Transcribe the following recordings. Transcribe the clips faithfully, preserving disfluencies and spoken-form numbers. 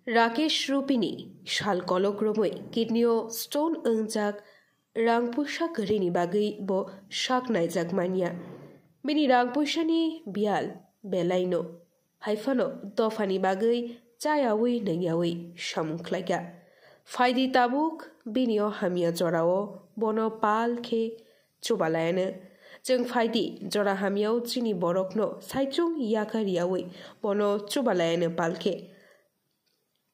Rakesh Rupini sal kolok romwi kidney o stone wngjak rang puisa kwrwini bagwi bo sak naijak manya. Bini rang puisani biyal belaino. Haiphano dophani bagwi chayawi nungyawi samung khlaikha. Phaidi tabuk bini o hamya jorao bono pal khe chubalayano. Chwng phaidi jora hamyao chini borokno saichung yakar yawi bono chubalayano pal khe.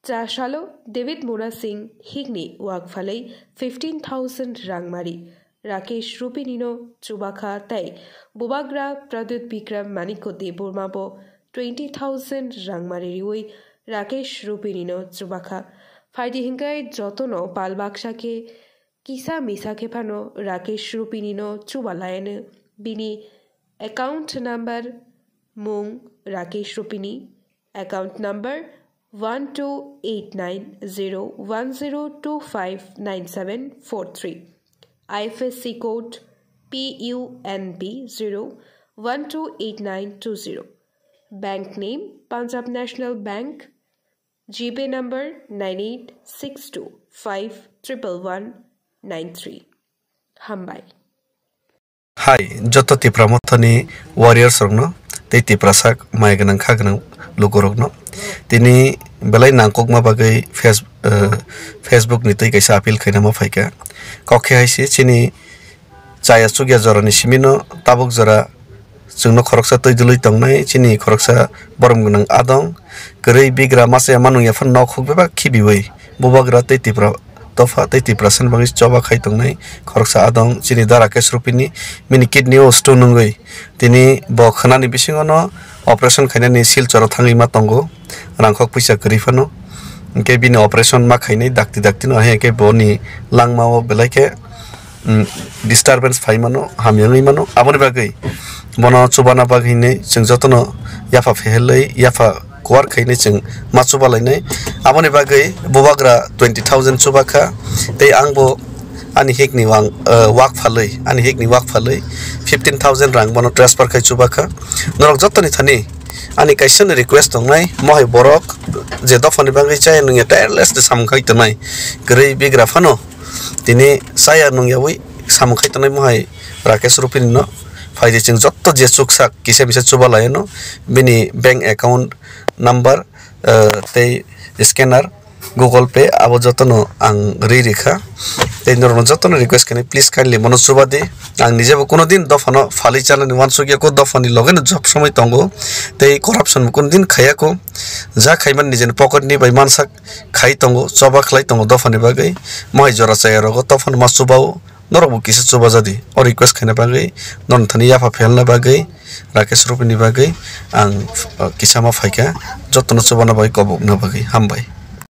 Cha salo David Mura Singh hikni wak phalwi fifteen thousand rang mari Rakesh Rupini no chubakha tei bubagra Pradyut Bikram Manikko Debbarma bo twenty thousand rang mari riwi Rakesh Rupini no chubakha. Phaidi hinkai jotono pal baksa khe kisa misa khe phano Rakesh Rupini no chubalayano. Bini account number mung Rakesh Rupini, account number one two eight nine zero one zero two five nine seven four three, I F S C code P U N B zero one two eight nine two zero, bank name Punjab National Bank, GPay number nine eight six two five triple one nine three. Hambai. Hai, joto Tipra Mothani warriors rokno tei Tiprasa mai gwnang kha gwnang lukurokno. Tini belai nangkukma bagwi Face-, eh, Facebook ni twi kaisa appeal khainama phaikha. Kok khe hai se chini chaya chukya jorani simino tabuk jora chwngno khoroksa twi dwlwi tongnai, chini khoroksa borom gwnang adong, kwrwi bigra masa ya manung ya phano nok huk bebak khibiwi bubagra tei Tipra dopha tei Tiprasani bagwi choba khai tongnai khoroksa adong, chini da Rakesh Rupini, bini kidney o stone wngwi tini bo khwnani bisingono operation khainani Silchoro thangwi ma tongo, rangkhok puisa kwrwi phano, hinkhe bini operation ma khainai dakti daktino, hinkhe boni langmao belai khe um, disturbance phai mano, hamya wngwi mano. Aboni bagwi bono chubana bagwi hinwi chwng jotono yapha phehelwi, yapha kuar khainwi chwng ma chuba lainai. Aboni bagwi bubagra twenty thousand chuba kha, tei angbo ani hikni wang, uh, wak phalwi, ani hikni wak phalwi fifteen thousand rang bono transfer khai chuba kha. Norok jotoni thani ani kaisa ni request tongnai, mohai borok je dophani bagwi chaya nungya tireless de samung khai tongnai, kwrwi bigra phano tini chaya nungyawi samung khai tongnai mohai Rakesh Rupini no. Phaidi chwng jotto je chuksak kisa bisa chuba laino, bini bank account number, eh, tei scanner, Google Pay abo jotono ang ri rikha. Tei norokno jotono request khainai, please kindly bono chuba di. Ang nijebo kuno din dophano phalwi chanani wansukya ko, dophani logeno job somoi tongo. Tei corruption bo kuno din khaya ko. Ja khaimani nijeni pocket ni bai mansak khai tongo, choba khlai tongo dophani bagwi. Mohai jora chaya rogo dophano ma chubao. Norok bo kisa chuba jadi. O request khaina bagwi, norok thani yapha phelna bagwi, Rakesh Rupini bagwi ang, uh, kisa ma phaikha, jotono chubana bagwi kobokna bagwi. Hambai.